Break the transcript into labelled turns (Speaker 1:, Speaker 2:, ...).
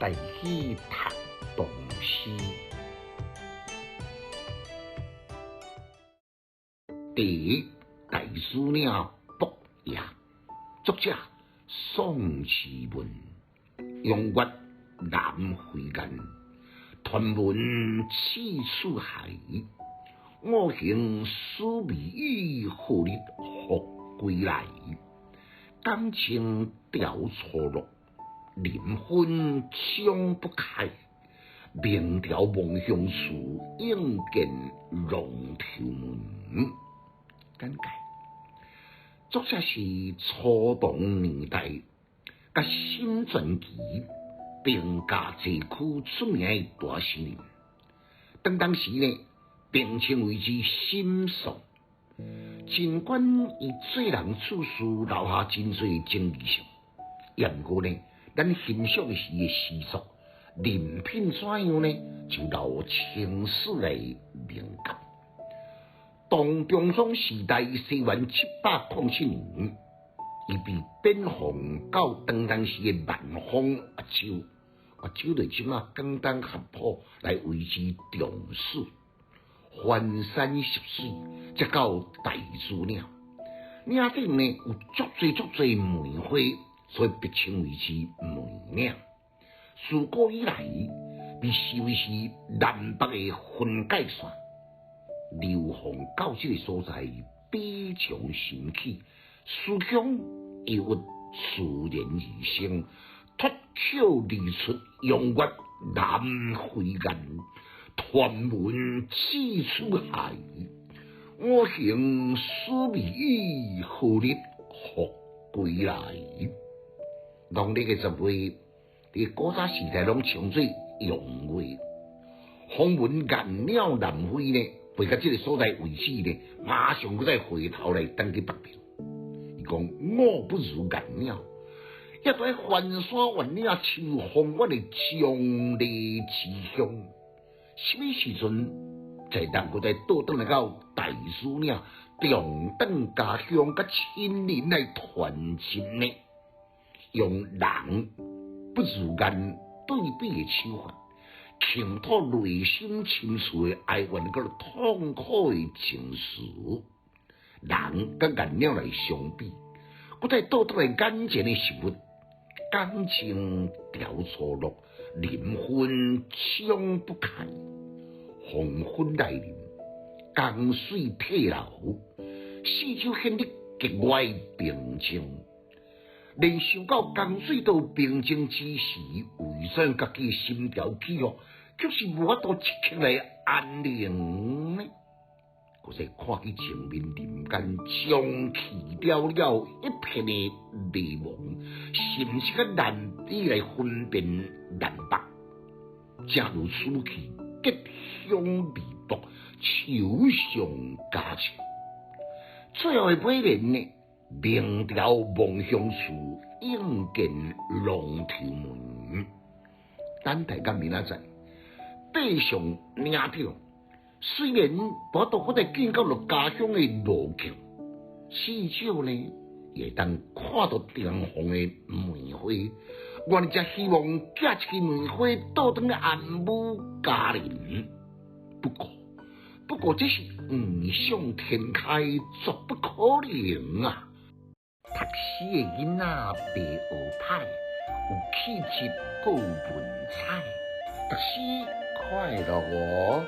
Speaker 1: 台語讀唐詩。第一，大禹嶺卜夜，作者宋時文，詠月南飛雁，傳聞刺鼠害。我行須彌雨，何日復歸來？感情調錯落，臨分想不開。明朝望鄉處，應見龍頭門。簡介：作者是初唐年代，佮沈傳奇並駕齊驅出名的大詩人。當當時呢，並稱為之沈宋。儘管伊做人處事留下真濟爭議性，也毋過呢，咱欣賞的是伊的詩作，人品怎樣呢？就留青史來明鑑。唐中宗時代，西元707年，伊被貶放到當當時的萬方鄂州，鄂州就是這馬廣東合浦來為之長史。環山涉水，才到大禹嶺。嶺頂呢有足濟足濟梅花，所以別稱為是梅嶺。自古以來，被視為是南北的分界線。流放到這個所在，悲從心起，思鄉憂鬱，自然而生，脫口而出，詠月南飛雁，傳聞刺鼠害。我行須彌雨，何日復歸來？農曆的10月，佇古早時代攏稱做陽月。風聞雁鳥南飛呢，飛到這個所在為止呢，馬上閣再回頭來轉去北邊。伊講我不如雁鳥，猶佇翻山越嶺秋風阮的壯麗之鄉。啥物時陣才會當閣再倒轉來到大禹嶺，重轉家鄉，佮親人來團聚呢？用人不如雁對比的手法，傾吐內心深處的哀怨佮痛苦的情緒。人佮雁鳥來相比，閣再倒轉來眼前的事物，感情調錯落，臨分想不開。黃昏來臨，江水退流，四周顯得格外平靜。連想到江水都平靜之時，為啥家己心潮起伏，卻是無法度一刻來安寧呢？閣再看見前面林間瘴氣繚繚一片的迷茫，是毋是較難以來分辨南北？正如此去，吉凶未卜，愁上加愁。最後的尾聯呢？明朝望鄉處，應見龍頭門。等待到明仔載，爬上嶺頂，雖然無法度閣再見到落家鄉的路徑，至少呢，會當看到頂峰的梅花。原才希望撿一支梅花倒轉來安撫家人。不過，不過這是異想天開，絕不可能啊！讀書的囡仔袂學歹，有氣質閣有文采，讀書快樂哦。